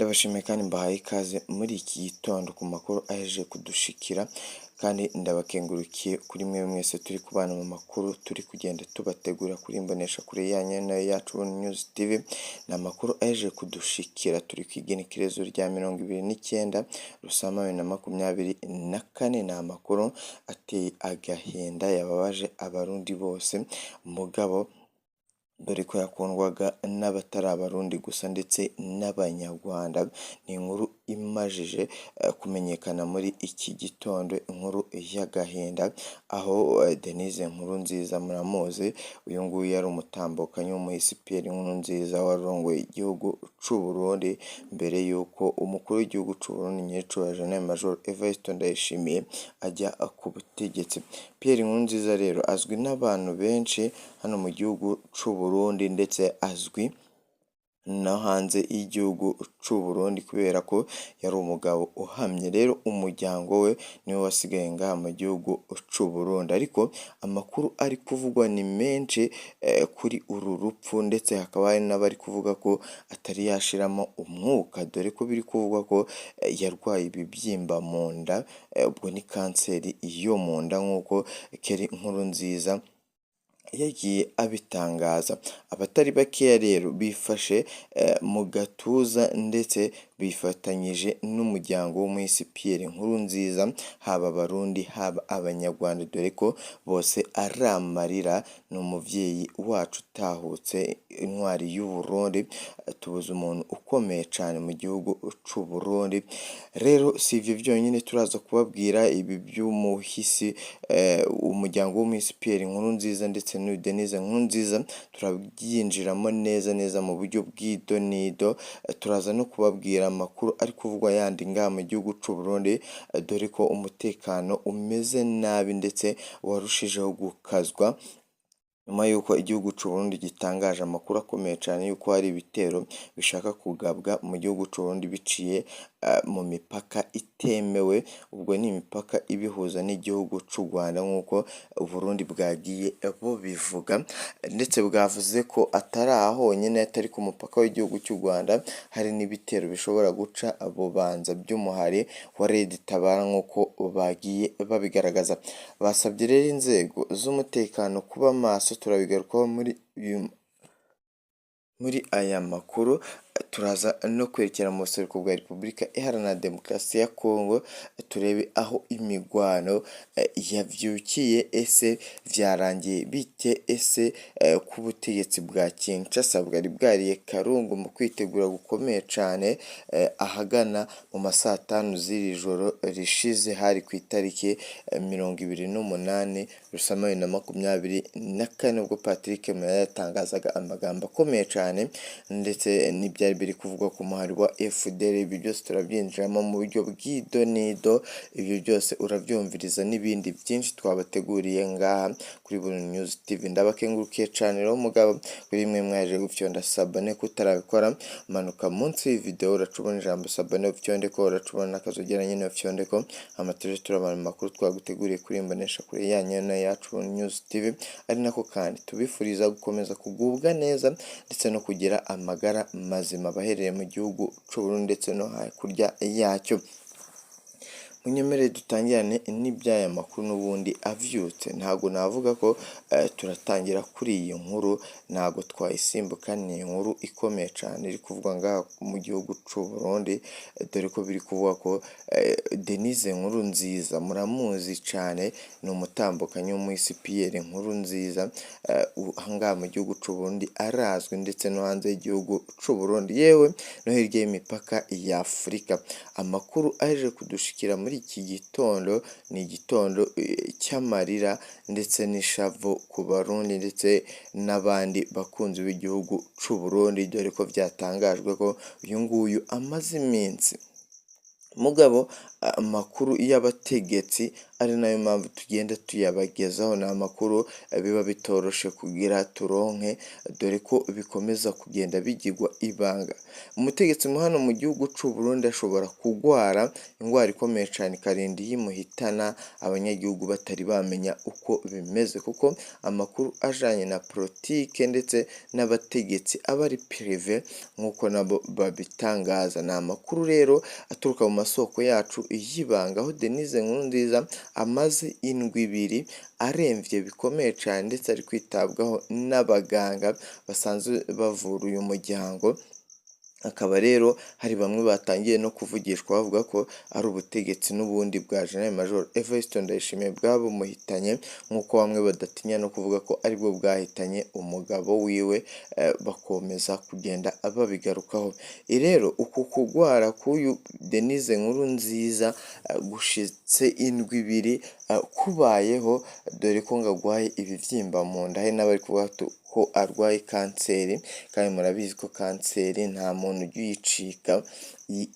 Ndabashimiye kandi mbahaye ikaze muri iki gitondo ku makuru ahejeje kudushikira, kandi ndabakengurukiye kuri mwe mwese turi kubana mu makuru turi kugenda tubategura kuri imbonesha kure yanyu nayo yacu News TV. Ni amakuru ahejeje kudushikira turi ku igenekerezo rya 29 Rusama 2024. Ni amakuru ateye agahinda yababaje Abarundi bose, mugabo dore ko yakundwaga n'abatari Abarundi gusa ndetse n'Abanyarwanda. Ni inkuru imajije kumenyekana muri iki gitondo, inkuru y'agahinda, aho Denise Nkurunziza muramuzi, uyu nguyu yari umutambukanyi w'umuhisi Pierre Nkurunziza warongoye igihugu c'u Burundi mbere y'uko umukuru w'igihugu c'u Burundi nyiricubahiro General Major Evariste Ndayishimiye ajya ku butegetsi. Pierre Nkurunziza rero azwi n'abantu benshi hano mu gihugu c'u Burundi, ndetse azwi no hanze y'igihugu c'u Burundi kubera ko yari umugabo uhamye. Rero umuryango we niwe wasigaye ngaha mu gihugu c'u Burundi, ariko amakuru ari kuvugwa ni menshi kuri uru rupfu, ndetse hakaba hari n'abari kuvuga ko atari yashiramo umwuka, dore ko biri kuvugwa ko yarwaye ibibyimba mu nda, ubwo ni kanseri yo mu nda nk'uko Kelly Nkurunziza yagiye abitangaza. Abatari bakeya rero bifashe mu gatuza ndetse bifatanyije n'umuryango w'umuhisi Pierre Nkurunziza, haba Abarundi haba Abanyarwanda, dore ko bose ari amarira. Ni umuvyeyi wacu utahutse, intwari y'u Burundi, tubuze umuntu ukomeye cane mu gihugu c'u Burundi. Rero si ivyo vyonyene, turaza kubabwira ibi vy'umuhisi, umuryango w'umuhisi Pierre Nkurunziza ndetse n'uyu Denise Nkurunziza, turabyinjiramo neza neza mu buryo bw'idonido. Turaza no kubabwira amakuru ari kuvugwa yandi ngaha mu gihugu c'u Burundi, dore ko umutekano umeze nabi ndetse warushijeho gukazwa nyuma y'uko igihugu c'u Burundi gitangaje amakuru akomeye cane y'uko hari ibitero bishaka kugabwa mu gihugu c'u Burundi biciye mu mipaka itemewe, ubwo ni imipaka ibihuza n'igihugu c'u Rwanda nk'uko Uburundi bwagiye bubivuga, ndetse bwavuze ko atari aha honyine, atari ku mupaka w'igihugu cy'u Rwanda, hari n'ibitero bishobora guca Bubanza by'umuhari wa Red Tabara nk'uko bagiye babigaragaza. Basabye rero inzego z'umutekano kuba maso, turabigarukaho muri aya makuru. Turaza no kwerekera mu buseruko bwa Repubulika Iharanira Demokarasi ya Kongo, turebe aho imigwano yavyukiye, ese vyarangiye bite, ese ko ubutegetsi bwa Kinshasa bwari bwariye karungu mu kwitegura gukomeye cane ahagana mu ma saa 5 z'iri joro rishize, hari ku itariki 28 Rusama 2024, ubwo Patrick Muyaya yatangazaga amagambo akomeye cane ndetse n'ibyari biri kuvugwa ku muhari wa FDL. Ibi byose turabyinjiramo mu buryo bw'idonido, ibyo byose urabyumviriza n'ibindi byinshi twabateguriye ngaha kuri Burundi News TV. Ndabakengurukiye cane rero mugabo kuri mwe mwaje gufyonda s'abonner. Kutarabikora, manuka munsi y'iyi video uraca ubona ijambo s'abonner, ufyondeko, uraca ubona n'akazogera nyene, ufyondeko, hama tuje turabana mu makuru twaguteguriye kuri imbonesha kure yanyu na yacu News TV. Ari nako kandi tubifuriza gukomeza kugubwa neza ndetse no kugira amagara mazima abahereye mu gihugu c'u Burundi ndetse no hakurya yacyo. Munyemerere dutangirane n'iby'aya makuru n'ubundi avyutse, ntabwo navuga ko turatangira kuri iyi nkuru, ntabwo twayisimbuka, ni inkuru ikomeye cane iri kuvugwa ngaha mu gihugu c'u Burundi, dore ko biri kuvugwa ko Denise Nkurunziza muramuzi cane, ni umutambukanyi w'umuhisi Pierre Nkurunziza, aha ngaha mu gihugu c'u Burundi arazwi ndetse no hanze y'igihugu c'u Burundi, yewe no hirya y'imipaka ya Afurika. Amakuru aje kudushikira muri iki gitondo ni igitondo cy'amarira ndetse n'ishavu ku Barundi ndetse n'abandi bakunzi b'igihugu c'u Burundi, dore ko byatangajwe ko uyu nguyu amaze iminsi mugabo Amakuru y'abategetsi ari nayo mpamvu tugenda tuyabagezaho. Ni amakuru biba bitoroshe kugira turonke, dore ko bikomeza kugenda bigirwa ibanga. Umutegetsi mu hano mu gihugu c'u Burundi ashobora kugwara ingwara ikomeye cane ikarinda iyimuhitana, abanyagihugu batari bamenya uko bimeze, kuko amakuru ajanye na politike ndetse n'abategetsi aba ari privé nk'uko nabo babitangaza. Ni amakuru rero aturuka mu masoko yacu y'ibanga, aho Denise Nkurunziza amaze indwi ibiri aremvye bikomeye cane, ndetse ari kwitabwaho n'abaganga basanzwe bavura uyu muryango. Akaba rero hari bamwe batangiye no kuvugishwa bavuga ko ari ubutegetsi n'ubundi bwa General Major Evariste Ndayishimiye bwabumuhitanye, nk'uko bamwe badatinya no kuvuga ko aribwo bwahitanye umugabo wiwe, bakomeza kugenda babigarukaho. Rero uku kugwara k'uyu Denise Nkurunziza gushitse indwi ibiri kubayeho, dore ko ngo agwaye ibivyimba mu nda, hari n'abari kuvuga ko arwaye kanseri, kandi murabizi ko kanseri nta muntu ujya uyicika,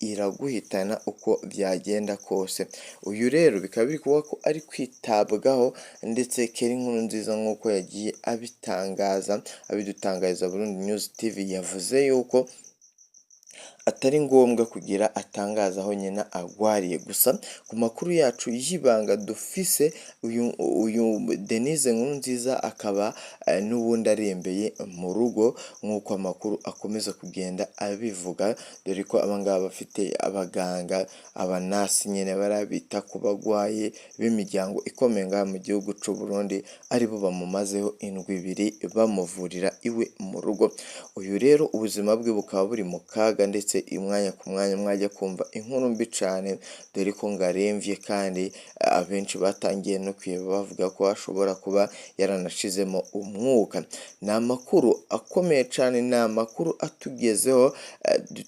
iraguhitana uko byagenda kose. Uyu rero bikaba biri kuvuga ko ari kwitabwaho, ndetse Kelly Nkurunziza nk'uko yagiye abitangaza, abidutangariza Burundi News TV, yavuze yuko atari ngombwa kugira atangaza aho nyina agwariye. Gusa ku makuru yacu y'ibanga dufise, uyu Denise Nkurunziza akaba n'ubundi arembeye mu rugo, nk'uko amakuru akomeza kugenda abivuga, dore ko abangaba bafite abaganga, abanasi nyene barabita ku bagwayi b'imiryango ikomeye ngaha mu gihugu c'u Burundi, aribo bamumazeho indwi ibiri bamuvurira iwe mu rugo. Uyu rero ubuzima bwe bukaba buri mu kaga, ndetse umwanya ku mwanya mwajya kumva inkuru mbi cane, dore ko ngo aremvye, kandi abenshi batangiye no kwiheba bavuga ko ashobora kuba yaranashizemo umwuka. Ni amakuru akomeye cane, ni amakuru atugezeho,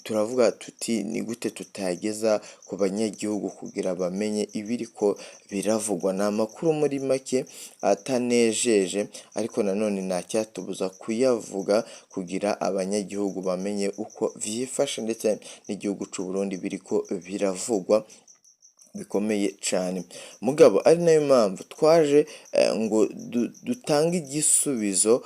turavuga tuti ni gute tutayageza ku banyagihugu kugira bamenye ibiriko biravugwa. Ni amakuru muri make atanejeje, ariko nanone ntacyatubuza kuyavuga kugira abanyagihugu bamenye uko vyifashe, ndetse n'igihugu c'u Burundi biriko biravugwa bikomeye cane. Mugabo ari nayo mpamvu twaje ngo dutange igisubizo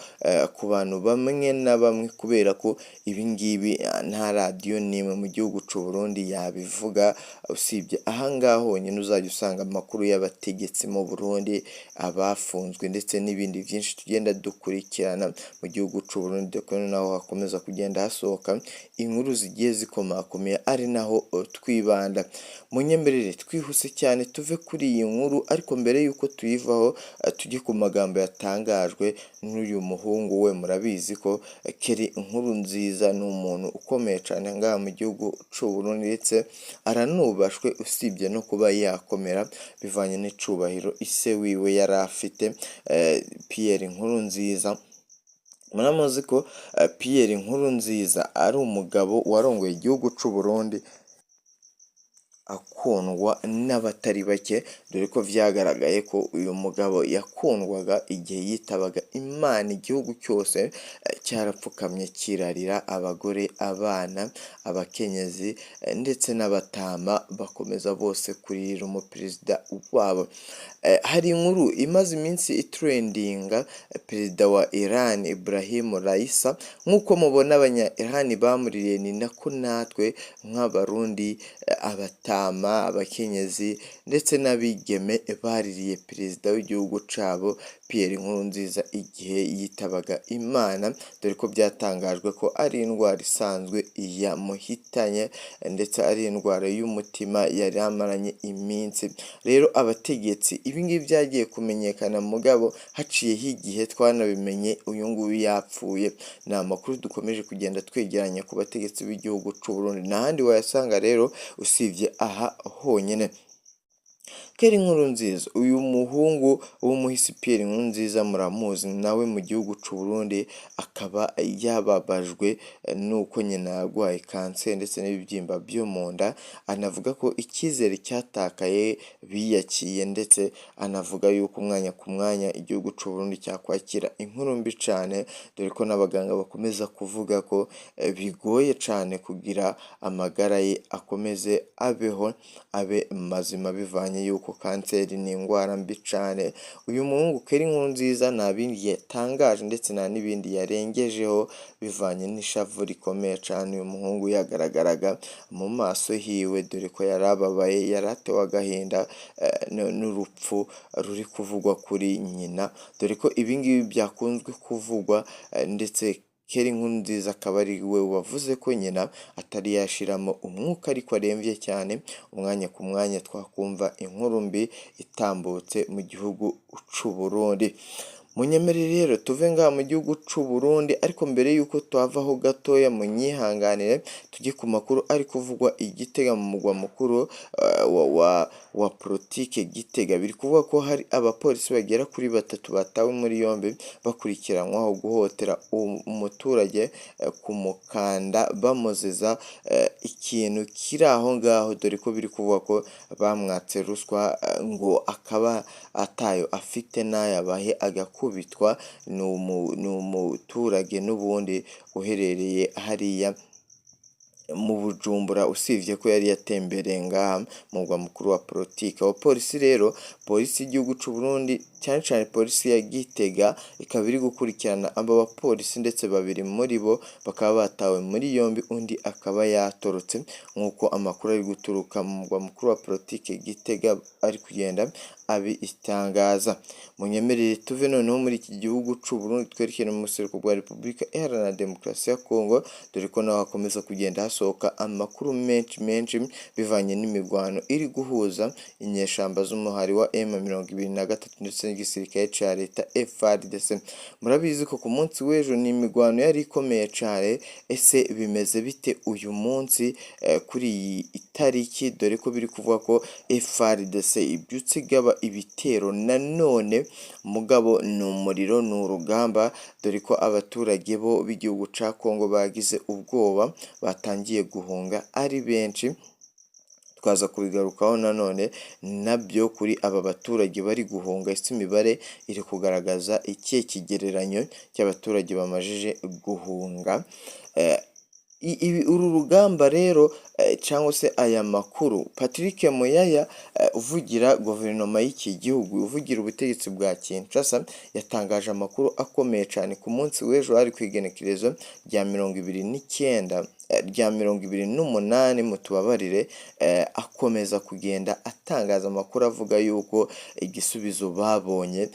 ku bantu bamwe na bamwe, kubera ko ibingibi nta radiyo n'imwe mu gihugu c'u Burundi yabivuga, usibye ahangaha honyine uzajya usanga amakuru y'abategetsi mu Burundi, abafunzwe ndetse n'ibindi vyinshi tugenda dukurikirana mu gihugu c'u Burundi, dore ko naho hakomeza kugenda hasohoka inkuru zigiye zikomakomeye, ari naho twibanda. Munyemerere twihuse cyane tuve kuri iyi nkuru, ariko mbere y'uko tuyivaho tujye ku magambo yatangajwe n'uyu muhungu we. Murabizi ko Kelly Nkurunziza ni umuntu ukomeye cyane ngaha mu gihugu c'u Burundi, ndetse aranubashwe, usibye no kuba yakomera bivanye n'icubahiro ise wiwe yari afite, Pierre Nkurunziza. Muramuzi ko Pierre Nkurunziza ari umugabo warongoye igihugu c'u Burundi, akundwa n'abatari bake, dore ko vyagaragaye ko uyu mugabo yakundwaga igihe yitabaga Imana, igihugu cyose cyarapfukamye kirarira, abagore, abana, abakenyezi ndetse n'abatama bakomeza bose kuririra umuperezida wabo. Hari inkuru imaze iminsi itrendinga, perezida wa Iran Ibrahim Raisa, nk'uko mubona abanya Iran bamuririye, ni nako natwe nk'abarundi, abatama, abakenyezi ndetse n'abigeme baririye perezida w'igihugu cabo Pierre Nkurunziza igihe yitabaga Imana, dore ko byatangajwe ko ari indwara isanzwe yamuhitanye, ndetse ari indwara y'umutima yari amaranye iminsi. Rero abategetsi ibingibi byagiye kumenyekana, mugabo haciyeho igihe twanabimenye uyu nguyu yapfuye. Ni amakuru dukomeje kugenda twegeranya ku bategetsi b'igihugu c'u Burundi, nta handi wayasanga rero usibye aha honyine. Kelly Nkurunziza, uyu muhungu w'umuhisi Pierre Nkurunziza muramuzi, nawe mu gihugu c'u Burundi akaba yababajwe n'uko nyina yarwaye kanseri ndetse n'ibibyimba byo mu nda, anavuga ko icyizere cyatakaye biyakiye, ndetse anavuga yuko umwanya ku mwanya igihugu c'u Burundi cyakwakira inkuru mbi cane, dore ko n'abaganga bakomeza kuvuga ko bigoye cane kugira amagara ye akomeze abeho abe mazima, bivanye yuko kanseri ni indwara mbi cane. Uyu muhungu Kelly Nkurunziza nta bindi yatangaje ndetse nta n'ibindi yarengejeho, bivanye n'ishavu rikomeye cane uyu muhungu yagaragaraga mu maso hiwe, dore ko yari ababaye, yari atewe agahinda n'urupfu ruri kuvugwa kuri nyina, dore ko ibingibi byakunzwe kuvugwa ndetse Kelly Nkurunziza akaba ari we wavuze ko nyina atari yashiramo umwuka ariko aremvye cyane, umwanya ku mwanya twakumva inkuru mbi itambutse mu gihugu c'u Burundi. Munyemerere rero tuve ngaha mu gihugu c'u Burundi, ariko mbere yuko tuhavaho gatoya munyihanganire tujye ku makuru ari kuvugwa i Gitega mu mugwa mukuru wa politike Gitega. Biri kuvuga ko hari abapolisi bagera kuri batatu batawe muri yombi bakurikiranywaho guhotera umuturage kumukanda bamuziza ikintu kiri aho ngaho, dore ko biri kuvuga ko bamwatse ruswa ngo akaba atayo afite n'ayabahe agakubitwa. Ni umuturage n'ubundi uherereye hariya mu Bujumbura, usibye ko yari yatembereye ngaha mu mugwa mukuru wa politike. Abapolisi rero, polisi y'igihugu c'u Burundi, cyane cyane polisi ya Gitega, ikaba iri gukurikirana aba bapolisi, ndetse babiri muri bo bakaba batawe muri yombi, undi akaba yatorotse, nk'uko amakuru ari guturuka mu mugwa mukuru wa politike Gitega ari kugenda abitangaza. Munyemerere tuve noneho muri iki gihugu c'u Burundi twerekere mu buseruko bwa Repubulika Iharanira Demokarasi ya Kongo, dore ko naho hakomeza kugenda hasohoka amakuru menshi menshi bivanye n'imirwano iri guhuza inyeshamba z'umuhari wa M23 ndetse n'igisirikare ca leta FARDC. Murabizi ko ku munsi w'ejo ni imirwano yari ikomeye cane. Ese bimeze bite uyu munsi kuri iyi itariki, dore ko biri kuvuga ko FARDC ibyutse igaba ibitero nanone, mugabo ni umuriro, ni urugamba, dore ko abaturage bo b'igihugu ca Kongo bagize ubwoba batangiye guhunga ari benshi. Twaza kubigarukaho nanone nabyo kuri aba baturage bari guhunga. Ese imibare iri kugaragaza ikihe kigereranyo cy'abaturage bamajije guhunga? Uru rugamba rero cyangwa se aya makuru, Patrick Muyaya uvugira guverinoma y'iki gihugu, uvugira ubutegetsi bwa Kinshasa, yatangaje amakuru akomeye cyane ku munsi w'ejo, hari ku igenekerezo rya 29, rya 28, mutubabarire, akomeza kugenda atangaza amakuru avuga yuko igisubizo babonye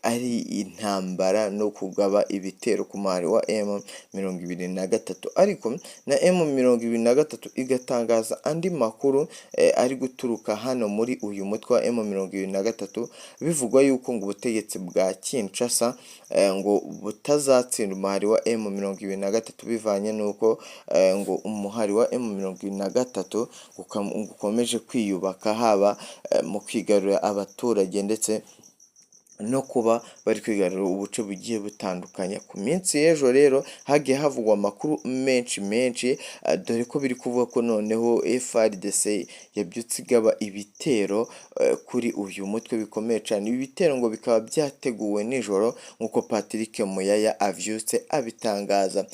ari intambara no kugaba ibitero ku muhari wa M23, ariko na M23 igatangaza andi makuru ari guturuka hano muri uyu mutwe wa M23, bivugwa yuko ngo ubutegetsi bwa Kinshasa ngo butazatsinda umuhari wa M23, bivanye n'uko ngo umuhari wa M23 ukomeje kwiyubaka, haba mu kwigarurira abaturage ndetse no kuba bari kwigarurira ubuce bugiye butandukanye. Ku minsi y'ejo rero hagiye havugwa amakuru menshi menshi, dore ko biri kuvuga ko noneho FARDC yabyutse igaba ibitero kuri uyu mutwe bikomeye cyane. Ibi bitero ngo bikaba byateguwe nijoro, nk'uko Patrick Muyaya avyutse abitangaza.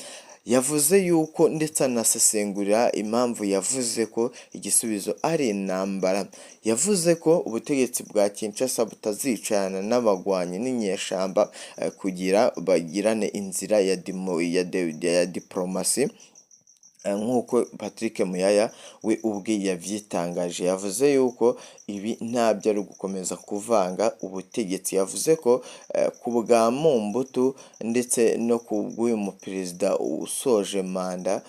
Yavuze yuko ndetse anasesengurira impamvu yavuze ko igisubizo ari intambara. Yavuze ko ubutegetsi bwa Kinshasa butazicarana n'abagwanyi n'inyeshamba kugira bagirane inzira ya diplomasi, nk'uko Patrick Muyaya we ubwe yavyitangaje. Yavuze yuko ibi ntabyo ari ugukomeza kuvanga ubutegetsi. Yavuze ko ku bwa Mobutu ndetse no ku bw'uyu muperezida usoje manda,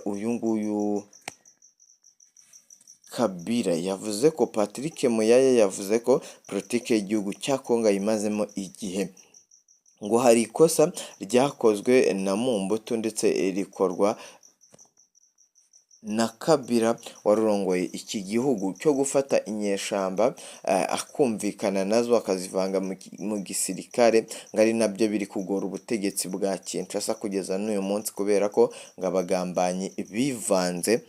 uyu nguyu Kabila, yavuze ko Patrick Muyaya yavuze ko politike y'igihugu cya Kongo ayimazemo igihe, ngo hari ikosa ryakozwe na Mobutu ndetse rikorwa na Kabila warurongoye iki gihugu cyo gufata inyeshamba, akumvikana nazo akazivanga mu gisirikare, ngo ari nabyo biri kugora ubutegetsi bwa Kinshasa kugeza n'uyu munsi, kubera ko ngo abagambanyi bivanze,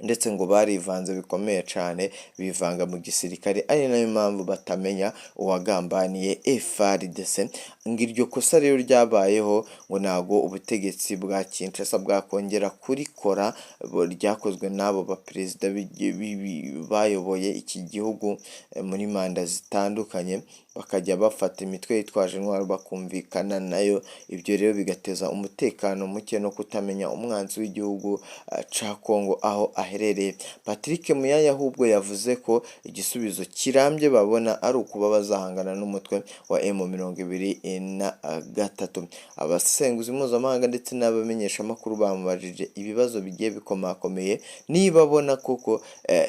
ndetse ngo barivanze bikomeye cyane, bivanga mu gisirikare, ari nayo mpamvu batamenya uwagambaniye FARDC. Ngo iryo kosa rero ryabayeho, ngo ntago ubutegetsi bwa Kinshasa bwakongera kurikora, ryakozwe n'abo baperezida bayoboye iki gihugu muri manda zitandukanye, bakajya bafata imitwe yitwaje intwaro bakumvikana nayo. Ibyo rero bigateza umutekano muke no kutamenya umwanzi w'igihugu ca Kongo aho aherereye. Patrick Muyaya ahubwo yavuze ko igisubizo kirambye babona ari ukuba bazahangana n'umutwe wa M23. Abasesenguzi mpuzamahanga ndetse n'abamenyeshamakuru bamubajije ibibazo bigiye bikomakomeye, niba abona koko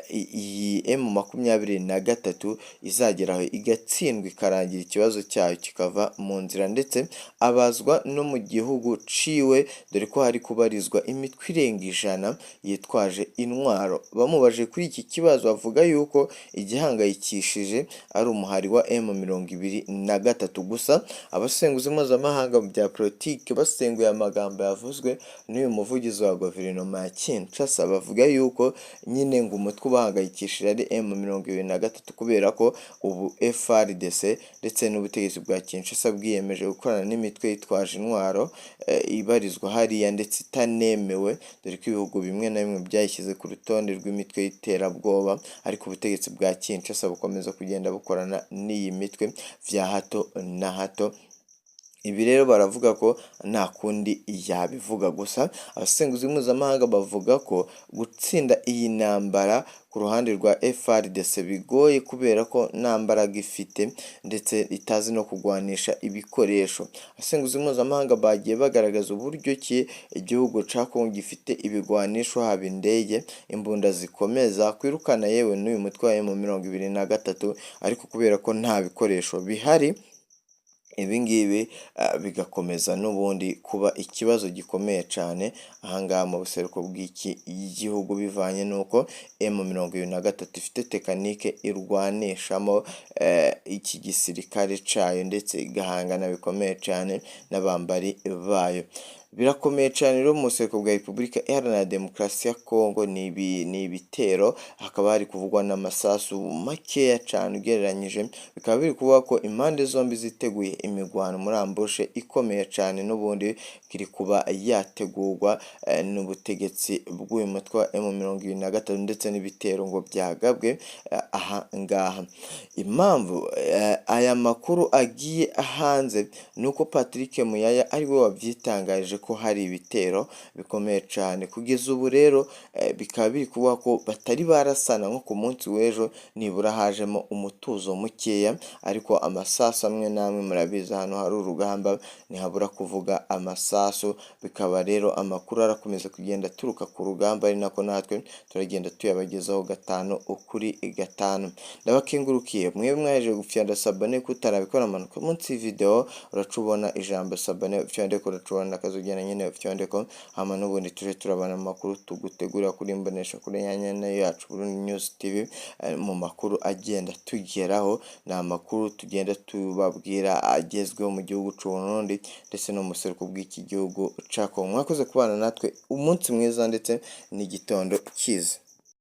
iyi M23 izageraho igatsindwa, ikarangira, ikibazo cyayo kikava mu nzira, ndetse abazwa no mu gihugu ciwe, dore ko hari kubarizwa imitwe irenga 100 yitwaje intwaro. Bamubajije kuri iki kibazo, avuga yuko igihangayikishije ari umuhari wa M23. Gusa abasesenguzi mpuzamahanga mu bya politiki basenguye amagambo yavuzwe n'uyu muvugizi wa guverinoma ya Kinshasa, bavuga yuko nyine ngo umutwe ubahangayikishije ari M23, kubera ko ubu FARDC ndetse n'ubutegetsi bwa Kinshasa bwiyemeje gukorana n'imitwe yitwaje intwaro ibarizwa hariya ndetse itanemewe, dore ko ibihugu bimwe na bimwe byayishyize ku rutonde rw'imitwe y'iterabwoba, ariko ubutegetsi bwa Kinshasa bukomeza kugenda bukorana n'iyi mitwe vya hato na hato. Ibi rero baravuga ko nta kundi yabivuga. Gusa abasesenguzi mpuzamahanga bavuga ko gutsinda iyi ntambara ku ruhande rwa FARDC bigoye, kubera ko nta mbaraga ifite ndetse itazi no kugwanisha ibikoresho. Abasesenguzi mpuzamahanga bagiye bagaragaza uburyo ki igihugu ca Kongo gifite ibigwanisho, haba indege, imbunda zikomeza kwirukana yewe n'uyu mutwe wa M23, ariko kubera ko nta bikoresho bihari, ibi ngibi bigakomeza n'ubundi kuba ikibazo gikomeye cyane ahangaha mu buseruko bw'iki gihugu, bivanye n'uko M23 ifite technique irwanishamo iki gisirikare cayo, ndetse igahangana bikomeye cyane n'abambari bayo. Birakomeye cyane rero mu buseruko bwa Repubulika Iharanira Demokarasi ya Kongo. Ni ibitero, hakaba hari kuvugwa n'amasasu makeya cyane ugereranyije, bikaba biri kuvuga ko impande zombi ziteguye imigwano muri ambush ikomeye cyane n'ubundi iri kuba yategurwa n'ubutegetsi bw'uyu mutwe wa M23, ndetse n'ibitero ngo byagabwe aha ngaha. Impamvu aya makuru agiye hanze ni uko Patrick Muyaya ari we wabyitangarije ko hari ibitero bikomeye cyane. Kugeza ubu rero bikaba biri kuvuga ko batari barasana, nko ku munsi w'ejo nibura hajemo umutuzo mukeya, ariko amasasu amwe n'amwe, murabizi ahantu hari urugamba ntihabura kuvuga amasasu. Bikaba rero amakuru arakomeza kugenda aturuka ku rugamba, ari nako natwe turagenda tuyabagezaho gatanu ukuri gatanu. Ndabakengurukiye mwebwe mwaje gufyanda s'abonner. Kutarabikora, amanuka munsi video uraca ubona ijambo s'abonner, ufyandeko, uracubona akazogera nyine, ufyandeko, hama n'ubundi tuje turabana amakuru tugutegurira kuri imbonesha kuri yanya nayo yacu Burundi News TV. Mu makuru agenda tugeraho, ni amakuru tugenda tubabwira agezweho mu gihugu c'u Burundi ndetse no mu buseruko bw'iki gihugu ca Kongo. Mwakoze kubana natwe, umunsi mwiza ndetse n'igitondo cyiza.